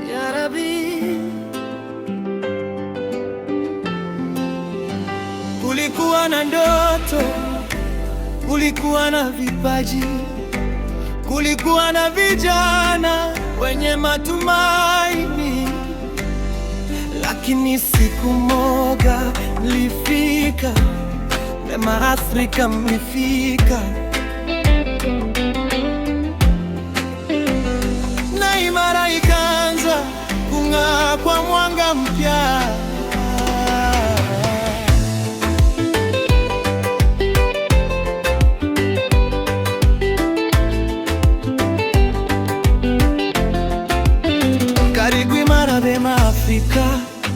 Ya Rabbi, kulikuwa na ndoto, kulikuwa na vipaji, kulikuwa na vijana wenye matumaini, lakini siku moja mlifika, Mema Afrika mlifika, na imara ikaanza kung'aa kwa mwanga mpya. Karibu Imara Mema Afrika,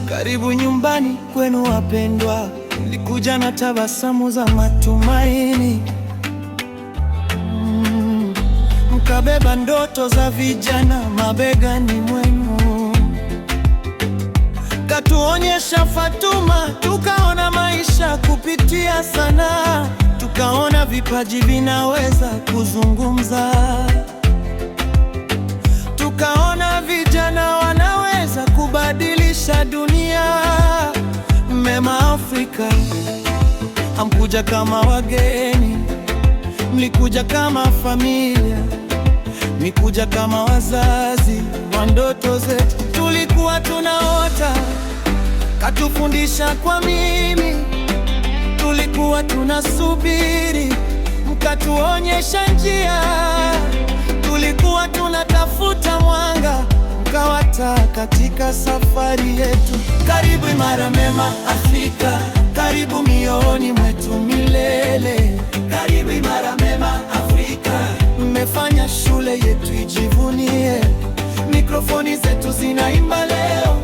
karibu nyumbani kwenu wapendwa. Mlikuja na tabasamu za matumaini, mm, mkabeba ndoto za vijana mabegani mwenu. Katuonyesha Fatuma, tukaona maisha kupitia sanaa, tukaona vipaji vinaweza kuzungumza, tukaona vijana wanaweza kubadilisha dunia. Mema Afrika, hamkuja kama wageni, mlikuja kama familia, mlikuja kama wazazi wa ndoto zetu. Tulikuwa tunaota, katufundisha kwa mimi, tulikuwa tunasubiri, mkatuonyesha njia. Tulikuwa tunatafuta mwanga, mkawata katika safari yetu. Karibu Imara Mema Afrika, karibu mioyoni mwetu milele. Karibu Imara Mema Afrika, mmefanya shule yetu ijivunie. Mikrofoni zetu zinaimba leo,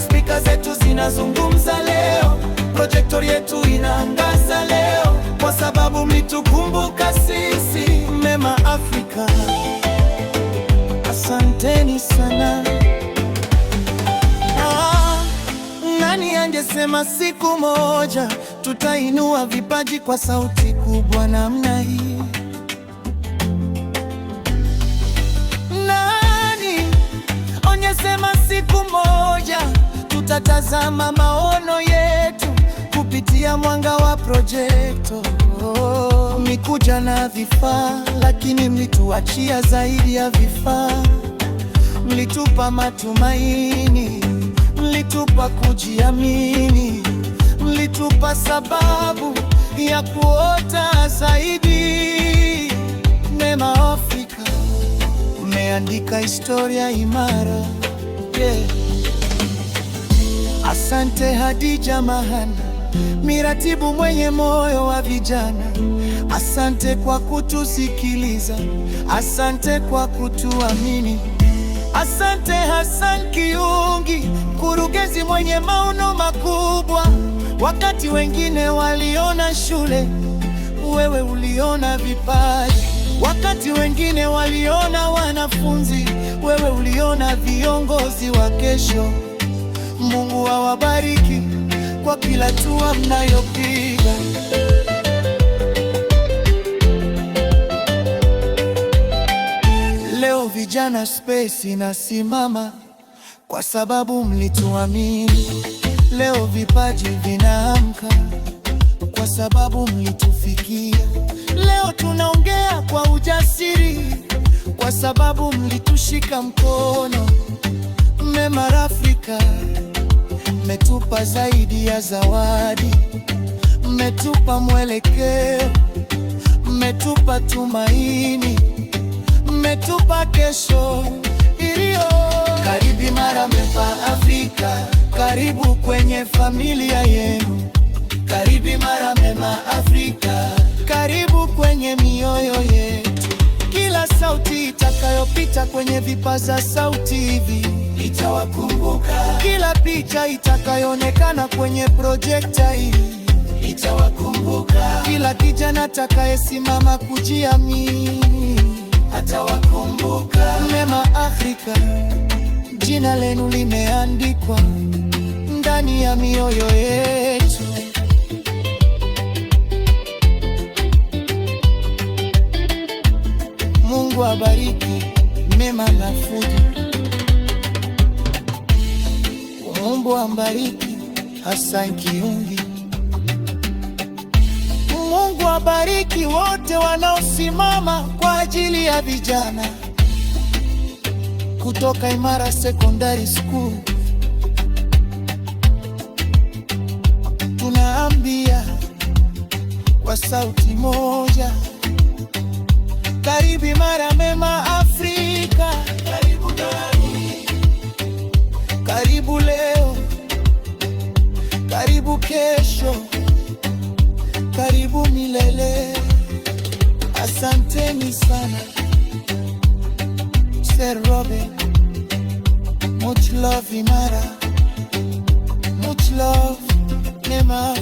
spika zetu zinazungumza leo, projektor yetu inaangaza leo, kwa sababu mlitukumbuka sisi. Mema Afrika, asanteni sana. Ah, nani angesema siku moja tutainua vipaji kwa sauti kubwa namna hii? Nani onyesema siku moja tutatazama maono yetu kupitia mwanga wa projekto? Mlikuja na vifaa, lakini mlituachia zaidi ya vifaa. Mlitupa matumaini, mlitupa kujiamini, mlitupa sababu ya kuota zaidi. Mema Afrika, mmeandika historia imara, yeah. Asante Hadija Mahana, miratibu mwenye moyo wa vijana. Asante kwa kutusikiliza, asante kwa kutuamini. Asante Hassan Kiungi, mkurugenzi mwenye maono makubwa. Wakati wengine waliona shule, wewe uliona vipaji. Wakati wengine waliona wanafunzi, wewe uliona viongozi wa kesho. Mungu awabariki kwa kila hatua mnayopiga. Leo Vijana Space inasimama kwa sababu mlituamini. Leo vipaji vinaamka kwa sababu mlitufikia. Leo tunaongea kwa ujasiri kwa sababu mlitushika mkono. Mema Afrika, mmetupa zaidi ya zawadi, mmetupa mwelekeo, mmetupa tumaini, mmetupa kesho iliyo karibu. Imara Mema Afrika, karibu kwenye familia yenu. Karibu Imara Mema Afrika, karibu kwenye mioyo yetu. Kila sauti itakayopita kwenye vipaza sauti hivi Nitawakumbuka, kila picha itakayoonekana kwenye projekta hii, nitawakumbuka, kila kijana atakayesimama kujiamini atawakumbuka. Mema Afrika, jina lenu limeandikwa ndani ya mioyo yetu. Mama Fuji. Mungu ambariki Hassan Kiungi. Mungu abariki wote wanaosimama kwa ajili ya vijana kutoka Imara Secondary School. Tunaambia kwa sauti moja, karibu Imara Mema Afrika. Karibu, karibu leo, karibu kesho, karibu milele. Asanteni sana Sir Robin, much love Imara, much love Mema.